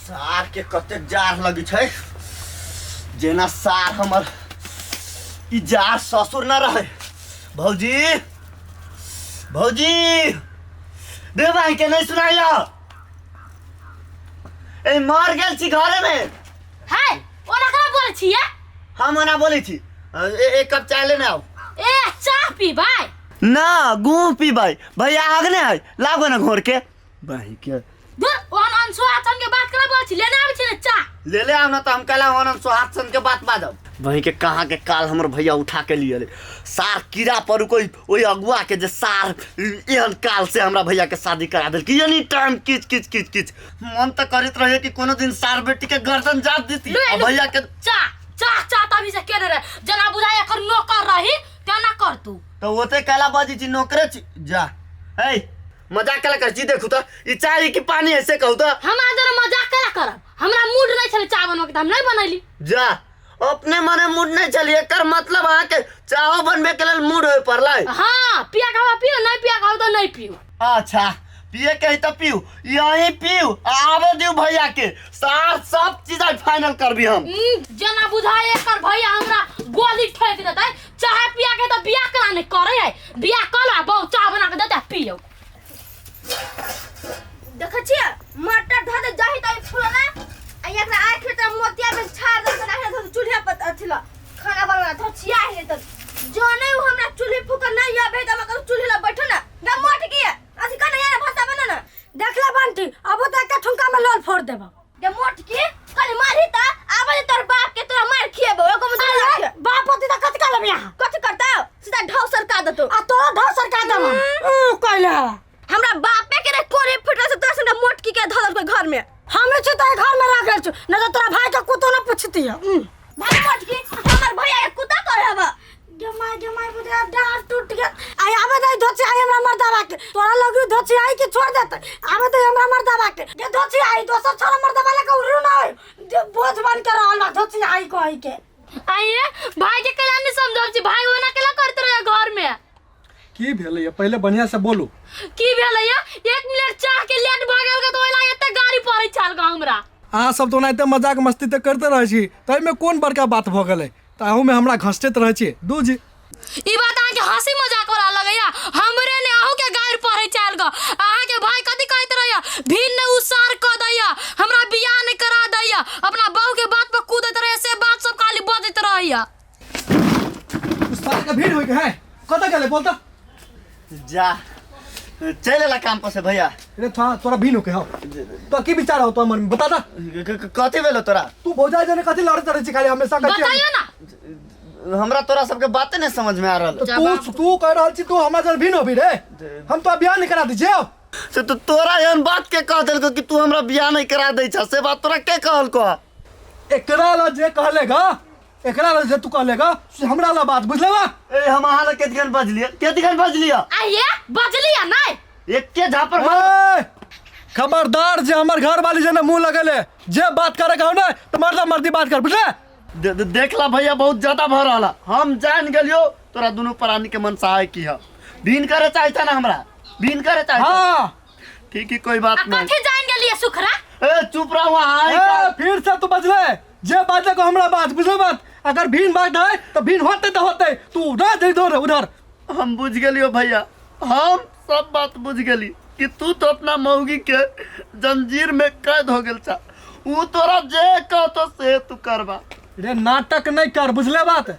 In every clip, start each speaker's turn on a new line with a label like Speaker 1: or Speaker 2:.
Speaker 1: सार के कतेक जार लगै छै जेना सार हमर ई जार ससुर न रहे। भौजी, भौजी रे भाई के नहीं सुनाइया, ए मर गेल छी घरे में।
Speaker 2: है ओना केना बोलै छियै?
Speaker 1: हम ओना बोलै छी। एक कप चाय लेने आओ।
Speaker 2: ए चाय पीबै?
Speaker 1: ना गुह पीबै। भैया आगने है, लागो ना घोर के बही के।
Speaker 2: दूर ओहन अनसुहात सन के बात केना बोलै छी? लेने आबै छी ने चाय।
Speaker 1: ले ले आओ ना तो हम कहला ओहन अनसुहात सन के बात बाजब। बही के कहाँ के काल हमर भैया उठा के लिए सार कीड़ा पर कोई ओहि अगुआ के जे सार एहन काल से हमरा भैया के शादी करा देलक। एनी टाइम किच किच किच किच मन तो करैत रहे कि कोनो दिन सार बेटी के गर्दन जात देती।
Speaker 2: ले,
Speaker 1: आ
Speaker 2: ले।
Speaker 1: भैया के
Speaker 2: चा चा चा तभी से केने रहे जना बुझाय एकर नौकर रही तेना कर तू।
Speaker 1: तो ओते काला बाजी छी नौकरे छी जा। ए मजाक केला कर छी? देखू तो ई चाय की पानी ऐसे कहू तो।
Speaker 2: हम आज मजाक केला करब? हमरा मूड नहीं छले चाय बनबे के त हम नहीं बनैली।
Speaker 1: जा अपने मने मूड नहीं चली, एकर मतलब अहाँ के चाहो बनबे के लेल मूड होय पड़लै।
Speaker 2: हां पिया खावा पियो, नहीं पिया खाओ तो नहीं पियो।
Speaker 1: अच्छा पिए के है त पियो, यही पियो आवे दियो भैया के सार सब चीज आज फाइनल करबी हम।
Speaker 2: जना बुझाय एकर भैया हमरा गोली ठोक देतै। चाहे पिया के त बियाह करा नहीं करे है, बियाह कर आ बहु चाह बना के देतै पियो।
Speaker 3: देखै छियै मटर धऽ दे जाहि ताहि फुलना आ एकरा आँखि त मोतिया में छाड़ दे तना है चूल्हा पर अथी ल खाना बनना धो छिया है त जो नहीं उ हमरा चूल्हे फूक नहीं आबे त हम चूल्हे ल बैठो ना ना मोट के अथी कना यार भाषा बना ना।
Speaker 4: देखला बंटी अब तो एक ठुमका में लोल फोड़ देबो।
Speaker 3: गे मोट के कल मारी त आबे तोर बाप के तोरा मार खिएबो एगो में
Speaker 4: अरे बाप होती त कथि कर लेबी अहाँ?
Speaker 3: कथि करता सीधा ढाव सरका देतो।
Speaker 4: आ तोरा ढाव सरका देबो। ऊ कहले हवा
Speaker 3: हमरा बापे के रे कोरे फुटल से तोरा संगे मोटकी के धऽ देलकै घर में।
Speaker 4: हमे छी त घर में राखल छु न त तोरा भाई के कुतो न पूछती है।
Speaker 3: भाई मोटकी हमर भैया के कुत्ता कहे हवा।
Speaker 4: जमाई जमाई बुझा डांट टूट गेल। आई आबे दे धोची आई हमरा मर्दावा के तोरा लगी धोची आई के छोड़ देते। आबे दे हमरा मर्दावा के जे धोची आई दोसर छोरा मर्दावा लके उड़ू न होय जे बोझ बन के रहल बा धोची आई कहि के।
Speaker 2: आइए भाई के कला नहीं समझब छी, भाई ओना केला करते रहे घर में।
Speaker 5: की भेलै पहले बढ़िया से बोलू।
Speaker 2: की भेलै एक मिनट चाह के लेट भ गेल त ओइला एते गाड़ी पड़ै छल ग हमरा।
Speaker 5: अहाँ सब त ओनाहिते मजाक मस्ती त करते रहै छी, ताहिमे कोन बड़का बात भ गेलै? त अहूमे हमरा घसटैत रहै छी दू जी।
Speaker 2: ई बात अहाँ के हंसी मजाक वाला लगैया? हमरे ने अहू के गारि पड़ै छल ग। अहाँ के भाई कथी कहैत रहैया? भिन ने उसार क दैया, हमरा बियाह नहीं करा दैया, अपना बहू के बात पर कूदैत रहैया, से बात सब खाली बजैत रहैया।
Speaker 5: उसार के भीड़ होय के है कत गेलै बोल त।
Speaker 1: जा चल एला काम पर से भैया।
Speaker 5: रे तोरा भीन होके हो तो की विचार हो तो मन में बता दा।
Speaker 1: कथी भेलो तोरा?
Speaker 5: तू भौजाई जने कथी लड़त रहै छी खाली हमेशा कथी?
Speaker 2: बताइयो ना।
Speaker 1: हमरा तोरा सबके बाते नहीं समझ में आ रहल।
Speaker 5: तो तू कह रहल छी तू हमरा जन भीन होबी रे, हम तो बियाह नहीं करा दी छियौ।
Speaker 1: से तो तोरा एहन बात के कह देलको कि तू हमरा बियाह नहीं करा दै छ, से बात तोरा के कहलको?
Speaker 5: एकरा ला जे कहलेगा, एकरा ला जे तू कहलेगा से हमरा ला बात बुझले बा।
Speaker 1: ए हम अहाँ ला केतखन बजलियै, केतखन बजलियै?
Speaker 2: आइए बजलियै नहीं
Speaker 1: एके झापर मार।
Speaker 5: ए, खबरदार जे हमर घर वाली जे ना मुंह लगेले जे बात करे के हो ना तो मर्दा मर्दी बात कर बुझले।
Speaker 1: देखला भैया बहुत ज्यादा भ रहल है। हम जान गेलियो तोरा दुनू प्राणी के मन सहाय की है। भीन करे चाहता ना हमरा, भीन करे चाहता।
Speaker 5: हाँ।
Speaker 1: ठीक है कोई बात
Speaker 2: आ
Speaker 1: नहीं।
Speaker 2: कथी जान गेलिए सुखरा?
Speaker 1: ए चुप रहो वहाँ,
Speaker 5: ए, फिर से तू बजले जे बाजे को हमरा बात बुझले बात। अगर भीन बात है तो भीन होते तो होते तू ना दे दो उधर।
Speaker 1: हम बुझ गेलियो भैया, हम सब बात बुझ गेली कि तू तो अपना मौगी के जंजीर में कैद हो गेल छा, ऊ तोरा जे कहतो से तू करबा।
Speaker 5: रे नाटक नहीं कर बुझले बात।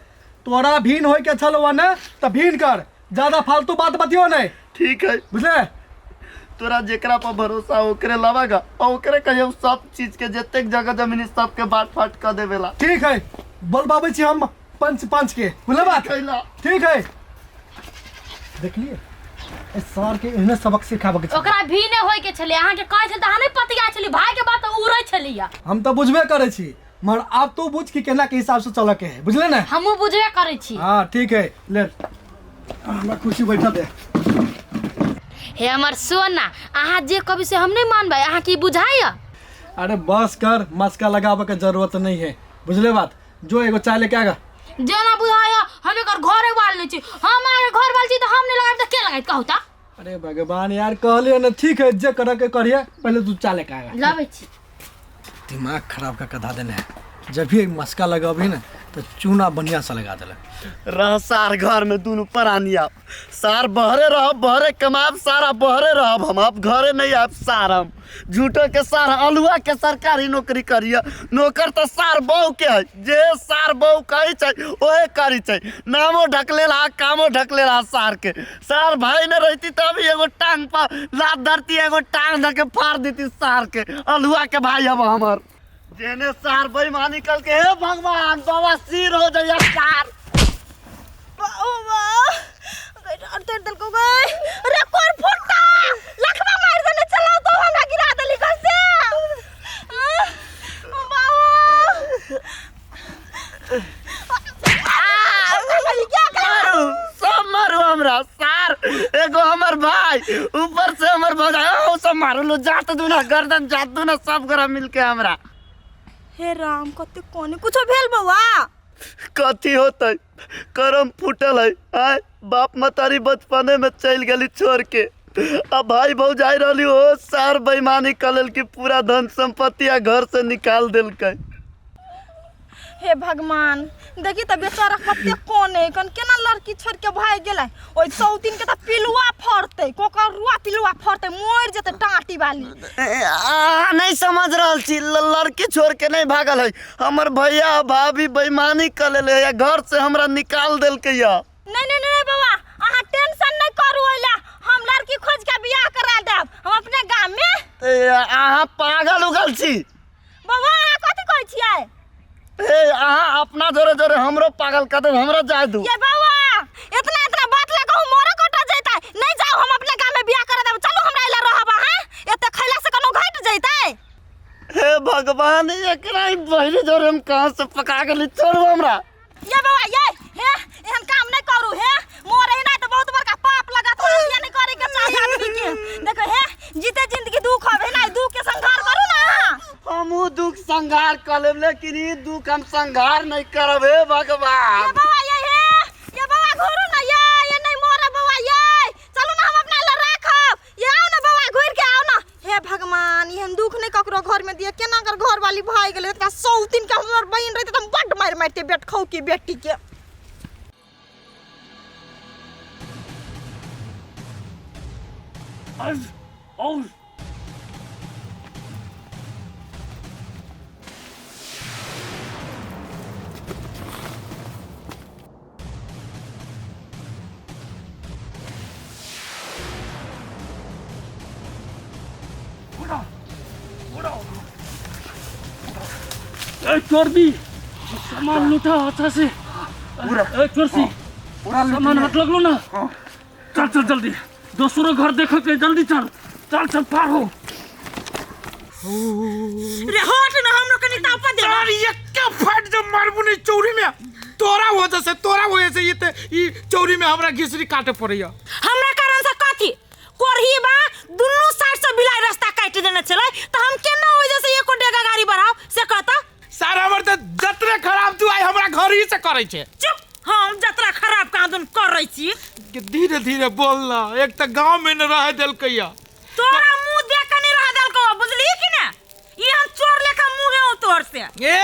Speaker 5: तोरा भीन होय के छल ने तो भीन कर, ज्यादा फालतू बात बतियो नहीं।
Speaker 1: ठीक है
Speaker 5: बुझले।
Speaker 1: तोरा जेकरा पर भरोसा ओकरे लवागा और ओकरे कहियो सब चीज के जतेक जगह जमीन सब के बांट फाट कर देवेला।
Speaker 5: ठीक है बोलबाबै छी हम पंच पंच के बुझले बात।
Speaker 1: कैला।
Speaker 5: ठीक है देखलिए ए सर के एहने सबक सिखाबे के छै।
Speaker 2: ओकरा भी ने होय के छले, अहाँ के कहै छले त अहाँ नहीं पतिया छली, भाई के बात उड़ै छलिया।
Speaker 5: हम तो बुझबे करै छी मगर आब तू बुझ कि केना के हिसाब से चलऽ के है बुझले ने।
Speaker 2: हमहूँ बुझबे करै छी।
Speaker 5: हाँ ठीक है ले हमरा खुशी बैठा दे।
Speaker 2: हे हमर सोना अहाँ जे कहबै से हम नहीं मानबै, अहाँ की बुझाइया?
Speaker 5: अरे बस कर, मस्का लगाबे के जरूरत नहीं है बुझले बात। जो एगो चाय लेके आगा।
Speaker 2: जेना बुझाइया हम एकर घरे वाल नहीं छी, हम अहाँके घर वाल छी तऽ हम नहीं लगाएब तऽ के लगाएत कहू तऽ?
Speaker 5: अरे भगवान यार कहलिए ना ठीक है जे करे के करिए, पहले तू चाय लेके आगा।
Speaker 2: लाबै छी।
Speaker 5: दिमाग खराब कऽ के धऽ देने है। जब भी मस्का लगबही ने तऽ चूना बढ़िआँ से लगा देलक।
Speaker 1: रह सार घर में दुनू प्राणी आप सार बहरे रहब, बहरे कमाब, सारा बहरे रहब हम, आप घरे नहीं आप सार। हम झूठो के सार अलुआ के सरकारी नौकरी करिए, नौकर तो सार बहू के है, जे सार बहू कहै छै ओहे करी छै। नामो ढकले रहा कामो ढकले रहा सार के। सार भाई न रहती तब एगो टांग पर लात धरती, एगो टांग धके फाड़ देती सार के। अलुआ के भाई अब हमर जेने सार बेईमानी कल के, हे भगवान बाबा सिर हो जाइए सार।
Speaker 3: ओ बा गई तोड़ देलको गई। अरे कोर फुटता लखवा मार देने चलाओ तो हमरा गिरा देली घर से। ओ बाबा
Speaker 1: मारू सब मारू हमरा सार, एगो हमर भाई ऊपर से हमर भौजाई ओ सब मारू लो, जात दूना गर्दन जात दूना सब गोरा मिलके हमरा।
Speaker 3: हे राम कते कोने कुछो भेल बौआ?
Speaker 1: कथी होतै, करम फूटल है। आय बाप मतारी बचपने में चल गेली छोड़ के, अब भाई भौजाई रहली ओ सार बेईमानी कर की पूरा धन संपत्ति आ घर से निकाल देलकै।
Speaker 3: हे भगवान देखी त बेचारा कते कोने कन केना लड़की छोड़ के भाग गेलै। ओइ सौतीन के त पिलुआ फड़तै, कोकरुआ पिलुआ फड़तै, मर जेतै टाटी वाली।
Speaker 1: आ नहीं समझ रहल छी, लड़की छोड़ के नहीं भागल है, हमर भैया भाभी बेईमानी कर लेले है, घर से हमरा निकाल देलकै या।
Speaker 3: नहीं नहीं नहीं बाबा अहाँ टेंशन नहीं करू, ओइला हम लड़की खोज के बियाह करा देब हम अपने गांव में।
Speaker 1: अहाँ पागल उगल छी
Speaker 3: बाबा, अहाँ कथी कहै छियै?
Speaker 1: ए अहाँ अपना जोरे जोरे हमरो पागल कर देब, हमरा जाय दू।
Speaker 3: ये बाबा इतना इतना बात ला कहूं मोरो कटा जैतै, नहीं जाओ हम अपने गांव में बियाह करा देब, चलू हमरा इला रहब अहाँ, एते खैला से कोनो घट जैतै।
Speaker 1: हे भगवान एकरा ई बहिनी जोरे हम कहाँ से पका गेली, छोड़ू हमरा।
Speaker 3: ये बाबा ये हे एहन काम नहीं करू, हे मोर एना त बहुत बड़का पाप लगत, हत्या नहीं करे के चाही आदमी के। देखो हे जीते जिंदगी दुख होबे ना, दुख के संघार करू ना।
Speaker 1: हमहू दुख संघार कर लेब, लेकिन ई दुख हम संघार नहीं करब। हे भगवान
Speaker 3: ये बाबा ये हे ये बाबा घुरू ना, ये नहीं मोरे बाबा ये चलू ना हम अपना ल राखब, ये आओ ना बाबा घुर के आओ ना। हे भगवान एहन दुख नहीं ककरो घर में दिए, केना कर घर वाली भाग गेलै, एकरा सौतीन के हमर बहिन रहते त हम बड्ड मारि मारिते बेट खौ की बेटी के।
Speaker 6: ए चोरबी सामान लूटा अच्छा से पूरा। ए चोरसी
Speaker 1: पूरा
Speaker 6: सामान हट लगलो ना, चल चल जल्दी दोसरो घर देखो के, जल्दी चल चल चल पार हो।
Speaker 3: रे हट ना हमरो कनी तापा दे।
Speaker 7: अरे ये क्या फट जब मारबू नहीं चौरी में, तोरा वजह से तोरा वजह से ये ते ई चौरी में हमरा घिसरी काटे पड़ैया।
Speaker 3: हमरा कारण से कथी कोरही बा दुन्नू साइड से बिलाई रास्ता काट देने छलै त हम केना वजह से एको डेगा गाड़ी बढ़ाओ से कहता।
Speaker 7: सारा हमर त जतरे खराब तू आई हमरा घर ही से करै छे।
Speaker 3: चुप, हम जतरा खराब कादुन करै छी।
Speaker 7: धीरे धीरे बोल ना, एक त गांव में न रह देलकैया,
Speaker 3: तोरा मुंह देख के नहीं रह देलको बुझली कि ना, ई हम चोर लेखा मुंह है तोर से।
Speaker 7: ए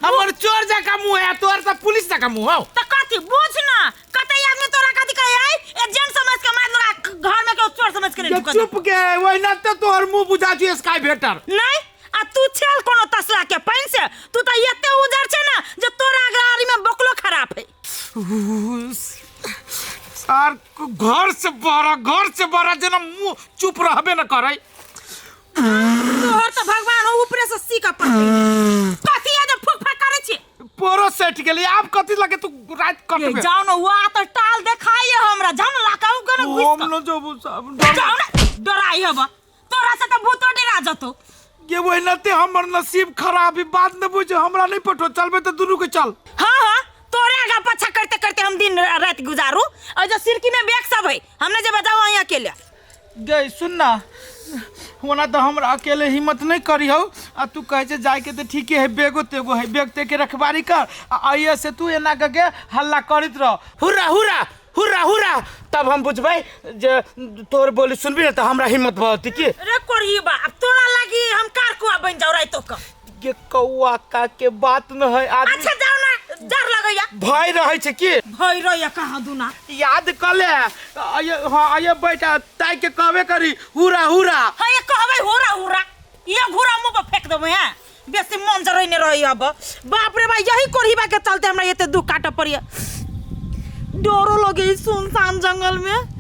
Speaker 7: हमर चोर जका मुंह है, तोर त पुलिस जका मुंह हो।
Speaker 3: त कथी बुझ ना, कते आदमी तोरा कथी कहै है एजेंट समझ के मार लोगा घर में के चोर समझ के नहीं ढुकत।
Speaker 7: चुप के ओहिना त तोहर मुंह बुझा छी स्काई भेटर
Speaker 3: नहीं। आ तू छेल कोनो तसला के पानि से, तू त एते उजर छे ना जे तोरा गाड़ी में बकलो खराब है।
Speaker 7: सार घर से बड़ा घर से बड़ा जना मुंह चुप रहबे न करै।
Speaker 3: तोहर त भगवान ऊपरे से सीका पड़ते कथी है जे फुक फक करै छी,
Speaker 7: पोरो सेट गेली आप कथी लगे तू रात कटबे।
Speaker 3: जाओ न हुआ त टाल देखाइए हमरा, जाओ न लाकाउ गन घुस
Speaker 7: हम न जबू साहब,
Speaker 3: जाओ न डराई हब तोरा से त भूतो डरा जतो।
Speaker 7: ये वही हमर नसीब खराब है, बात न बुझे हमरा नहीं पठो, चलबे त दुनू के चल।
Speaker 3: हां हां तोरे आगा पाछा करते करते हम दिन रात गुजारू, और जो सिरकी में बैग सब है हमने जे बताओ वहीं अकेले
Speaker 7: गई। सुन ना ओना तो हमरा अकेले हिम्मत नहीं करी हो, आ तू कहे छे जाय के त ठीके है, बेगो तेगो है, बेग ते के रखबारी कर आ आइए से तू एना के हल्ला करत रह हुर्रा हुर्रा हुर्रा हुर्रा, तब हम बुझबै जे तोर बोली सुनबी न त हमरा हिम्मत भती की।
Speaker 3: रे कोरही बा अब तोरा लागी हम कार कुआ बन जाऊ रात
Speaker 8: तो का
Speaker 7: के कौआ का के बात न है आदमी।
Speaker 8: अच्छा जाओ ना, डर लगैया।
Speaker 7: भय रहै छै की?
Speaker 8: भय रहैया कहाँ दुना।
Speaker 7: याद क ले। आये, हाँ आये बैठा ताइ के कहबे करी हुरा हुरा।
Speaker 8: हाँ ये कहबै हुरा हुरा, ये घुरा मुंह पर फेंक देबै। हैं बेसी मन जरैने रहै अब। बाप रे बा, यही कोढ़ीबा के चलते हमरा एते दुख काटऽ पड़ैया। डरो लगे ई सुनसान जंगल में।